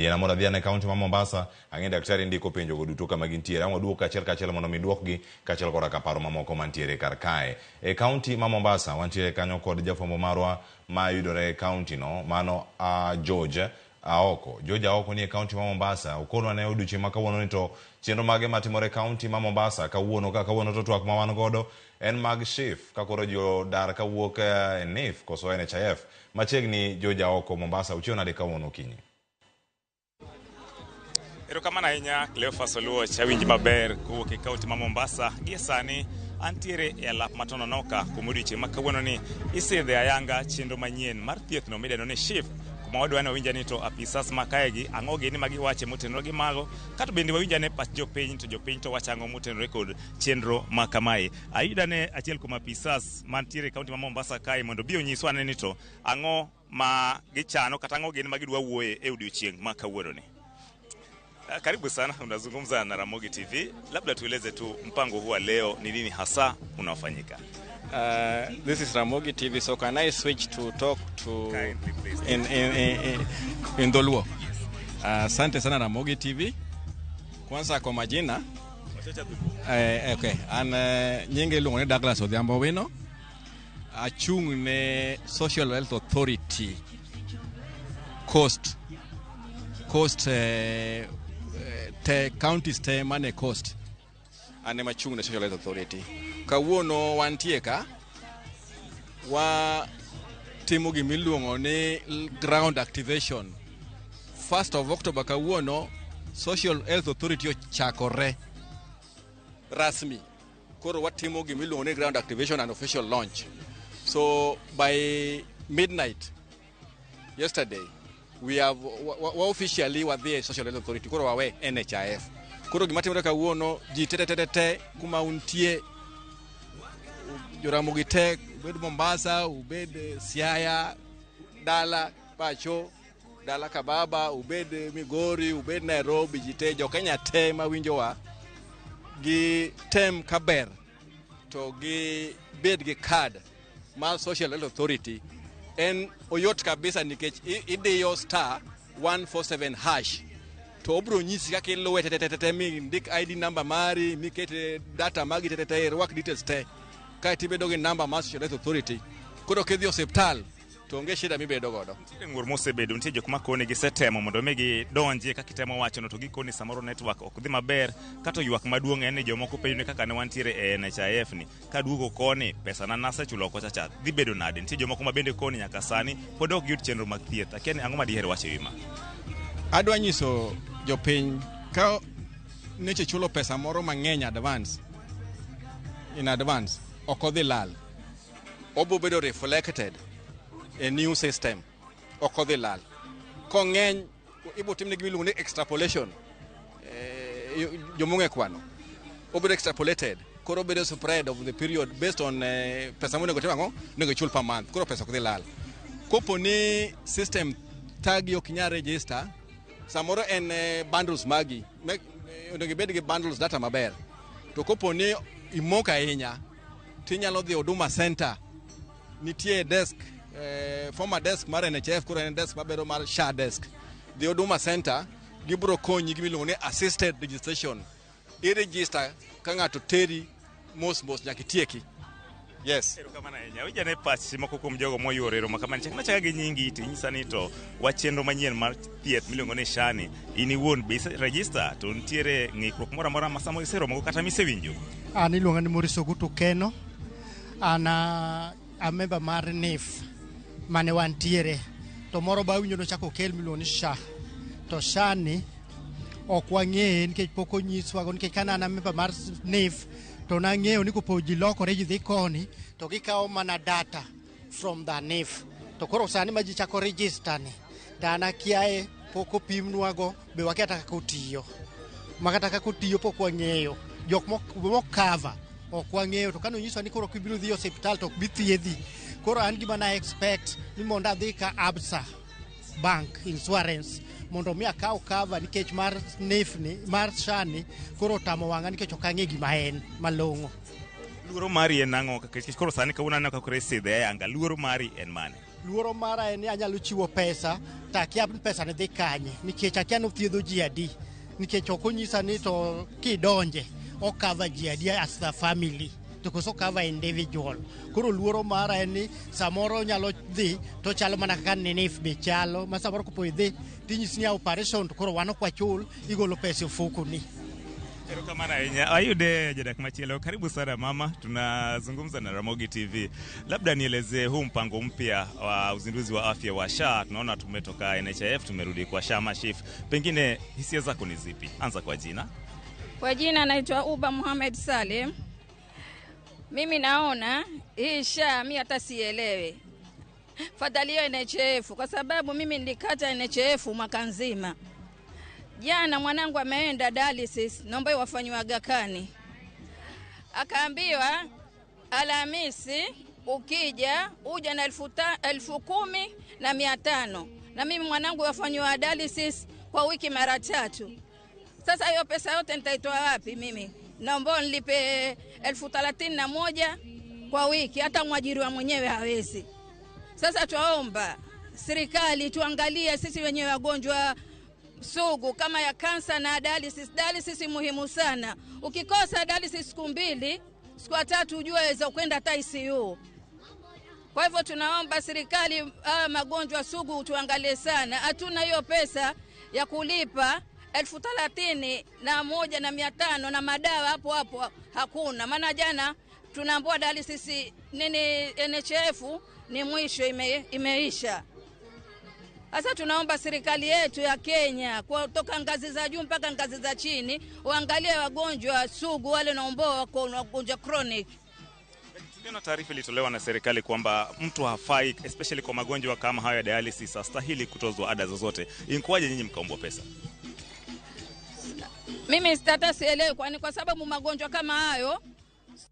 Yiena mondo adhi ane kaunti ma Mombasa. Ang'e daktari ndiko penjo go duto kama gintiere. Ang' waduok achiel kachiel mondo mi duokgi kaachiel koda ka paro mamoko mantiere kar kae. E kaunti ma Mombasa wantiere kanyo kod jafwambo marwa mayudore e kaunti no mano George Aoko. George Aoko nie kaunti ma Mombasa. Okonwa ne odiochieng' ma kawuono ni to chenro mage matimore e kaunti ma Mombasa kawuono ka kawuono to twak ma wan godo en mag SHIF ka koro ji odar kawuok e NHIF koso NHIF. Machiegni George Aoko Mombasa uchiew nade kawuono okinyi? Erokamano ahinya Cleophas Oluoch, awinji maber kowuok e kaunti ma Mombasa. Gie sani antiere e alap ma Tononoka kuma odiochieng' ma kawuononi isidhe ayanga chenro manyien mar thiethno midendo ni SHIF, kuma wadwa ni wawinj ni to apisas ma kaegi ang'o gini ma giwache motenore gi mago, kato bende wawinj ane pach jopiny to jopiny to wacho ang'o motenore kod chenro ma kamae. Ayudo ane achiel kuom apisas mantiere e kaunti ma Mombasa kae mondo obi onyiswa ane ni to ang'o ma gichano kata ang'o gin ma gidwa wuoye e odiochieng' ma kawuononi. Karibu sana, unazungumza na Ramogi TV. Labda tueleze tu mpango huu wa leo ni nini hasa unaofanyika? This is Ramogi TV, so can I switch to talk to Kindly, please. in Dholuo? Asante sana Ramogi TV. Kwanza kwa majina okay, an nyinge iluongo ni Douglas Odhiambo Wino. Achung' ne Social Health Authority Coast te counties te mane Coast. An ema achung' ne Social Health Authority. Kawuono wantie ka wa timo gimiluongo ni ground activation. 1st of October kawuono Social Health Authority ochakore rasmi. Koro watimo gimiluongo ni ground activation and official launch. So by midnight yesterday we have wa officially wadhi e Social Health Authority, koro wawe NHIF. Koro gima timore kawuono, ji te te te te kuma untie, Joramogi te, ubed Mombasa, ubed Siaya, dala pacho, dala kababa, ubed Migori, ubed Nairobi, ji te, jo Kenya te mawinjowa gi tem kaber to gi bed gi card mar Social Health Authority. En oyot kabisa nikech idiyo *147# to obro nyisi kaka iluwe te te te te mi ndik ID number mari, miket data magi te te te, irwak details te kaeto ibedo gi namba mar Social Health Authority. Koro kidhi osiptal to onge shida mibedo godo. Nitiere ng'ur mosebedo, nitie jok makoni gisetemo mondo mi gidonjie kaka itemo wachono, to gikoni samoro network ok dhi maber, kata ywak maduong' en ni jomoko penjo ni kaka ne wantiere e NHIF ni kaduogo koni pesa na nasechulo kocha cha dhi bedo nade. Nitie jomoko ma bende koni nyaka sani pod ok giyud chenro mag thieth. Akia ni ang'o ma diher wacho e wi ma? Adwa nyiso jopiny ka neche chulo pesa moro mang'eny advance in advance ok odhi lal, obo bedo reflected e new system, ok odhi lal. Kong'eny ibo timne gima iluongo ni extrapolation. Jomong'e kwano obedo extrapolated, koro obedo spread of the period based on pesa monego tim ang'o onego ichul per month. Koro pesa ok dhi lal. Kopo ni system tagi ok inyal register, samoro en bundles magi onego ibed gi bundles data maber, to kopo ni imoko ahinya tinyalo dhi Huduma Center, nitie desk, former desk mar NHIF, koro en desk mabedo mar SHA desk. Dhi Huduma Center, gibiro konyi gimiluongo ni assisted registration. I register ka ng'ato teri mos mos nyaka itieki. Yes. Erokamano ahinya. Winj ane pach moko kuom jogo moyuoro e romo kamani. Chak nachaka gi nyingi to inyisa ni to wach chenro manyien mar thieth miluongo ni SHA ni, in iwuon be ise register to nitiere ng'ikruok moro amora ma samoro iseromogo kata misewinjo? An iluonga ni Maurice Ogutu Keno. An a member mar NHIF mane wantiere. To moro ba awinjo nochako okel miluongo ni SHA. To SHA ni ok wang'eye nikech pok onyiswago, nikech kane an a member mar NHIF to nang'eyo ni kopo ji lokore ji dhi koni to gikawo mana data from the NHIF. To koro sani ma ji chako register ni to an akiaye, pok opimnwago be wakia kata kaka otiyo. Ma kata kaka otiyo pok wang'eyo. Jok mokava ok wang'eyo, to kane onyiswa ni koro kibiro dhi e osiptal to ok bi thiedhi. Koro an gima na expect ni mondo adhi ka Absa Bank Insurance mondo mi akaw cover nikech mar NHIF ni mar SHA ni koro otamo wang'a nikech ok ang'e gima en malong'o. Luoro mari en ang'o? Nikech koro sani kawuono aneno ka koro isidhe ayanga. Luoro mari en mane? Luoro mara en ni anyalo chiwo pesa to akia ni pesa ni dhi kanye nikech akia ni othiedho ji adi nikech ok onyisa ni to kidonje o cover ji adi as the family to koso cover individual. Koro luoro mara en ni samoro nyalo dhi to chalo mana kaka NHIF be chalo ma samoro kopo idhi tinyisi ni operation to koro wan ok wachul igolo pesa e ofukoni. Erokamano ahinya. Ayude jadak machielo. Karibu sana mama, tunazungumza na Ramogi TV. Labda nielezee huu mpango mpya wa uzinduzi wa afya wa SHA. Tunaona tumetoka NHIF tumerudi kwa SHA ama SHIF. Pengine hisia zako ni zipi? Anza kwa jina. Kwa jina naitwa Uba Muhammad Salim. Mimi naona hii SHA mi hata sielewi. Fadhali hiyo NHIF kwa sababu mimi nilikata NHIF mwaka nzima. Jana mwanangu ameenda dialysis, naomba wafanywe Aga Khan. Akaambiwa Alhamisi ukija uja na 10,500 na mimi mwanangu wafanywa dialysis kwa wiki mara 3. Sasa hiyo pesa yote nitaitoa wapi mimi? Naomba nilipe 31,000 kwa wiki, hata mwajiriwa mwenyewe hawezi. Sasa twaomba serikali tuangalie sisi wenyewe wagonjwa sugu kama ya kansa na dialysis. Dialysis muhimu sana. Ukikosa dialysis siku 2, siku 3 ujue waweza kwenda hata ICU. Kwa hivyo tunaomba serikali magonjwa sugu tuangalie sana. Hatuna hiyo pesa ya kulipa 31,500 na madawa hapo hapo hakuna. Maana jana tunaambiwa dialysis nini NHIF ni mwisho imeisha. Sasa tunaomba serikali yetu ya Kenya kutoka ngazi za juu mpaka ngazi za chini waangalie wagonjwa sugu wale naomba wako wagonjwa chronic. Tuliona taarifa ilitolewa na serikali kwamba mtu hafai, especially kwa magonjwa kama hayo ya dialysis, hastahili kutozwa ada zozote. Inkuwaje nyinyi mkaombwa pesa? Mimi hata sielewi kwani kwa sababu magonjwa kama hayo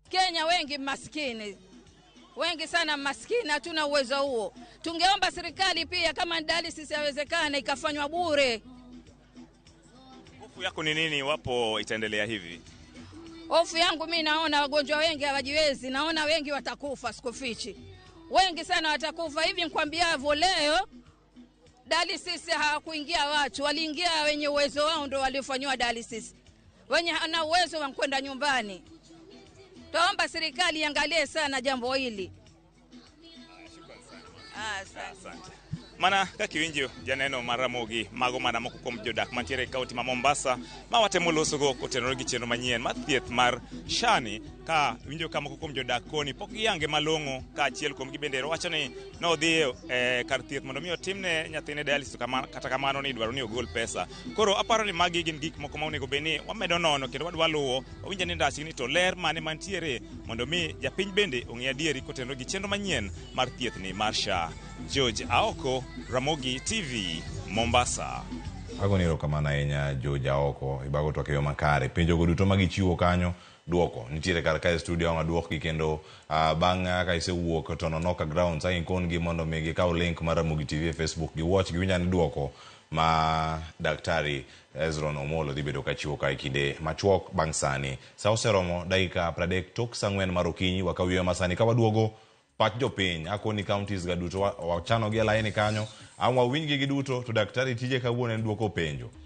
Kenya wengi maskini. Wengi sana maskini, hatuna uwezo huo. Tungeomba serikali pia kama dialysis yawezekana ikafanywa bure. Hofu yako ni nini iwapo itaendelea hivi? Hofu yangu mimi naona wagonjwa wengi hawajiwezi, naona wengi watakufa, sikufichi. Wengi sana watakufa. Hivi nikwambiavyo leo dialysis hawakuingia watu, waliingia wenye uwezo wao ndio waliofanywa dialysis. Wenye hana uwezo wa kwenda nyumbani. Tuomba serikali iangalie sana jambo hili. Asante. Mana kaka iwinjo janeno mar Ramogi mago mana moko kuom jodak mantiere e kaunti ma Mombasa ma watemo losogo kotenore gi chenro manyien mar thieth mar SHA ni ka winjo ka moko kuom jodak koni pok giyange malong'o ka achiel kuom gi bende wacho ni nodhi e kar thieth mondo mi otimne nyathine dialysis kata kamano ni idwaro ni ogol pesa. Koro aparo ni magi gin gik moko ma onego bed ni wamedo nono kendo wadwa luwo wawinjo ni ndachgi ni to ler mane mantiere mondo mi japiny bende ong'e adieri kotenore gi chenro manyien mar thieth ni mar SHA. George Aoko, Ramogi TV, Mombasa. Agoni erokamano ahinya George Aoko, ibago twak e yo makare. Penjogo duto magichiwo kanyo duoko nitiere kar kae studio ang' aduokgi kendo bang' ka isewuok to Tononoka grounds ang' ikon gi mondo mi gikaw link mar Ramogi TV e Facebook gi watch giwinj ane duoko ma Daktari Hezron Omolo dhi bedo kachiwo ka e kinde machuok bang' sani. Sa oseromo dakika 30 tok sa 4 mar okinyi wakaw yueyo masani ka waduogo pach jopiny akoni counties ga duto wachano gi e laini kanyo ang' wawinjgi giduto to daktari tije kawuono en duoko penjo.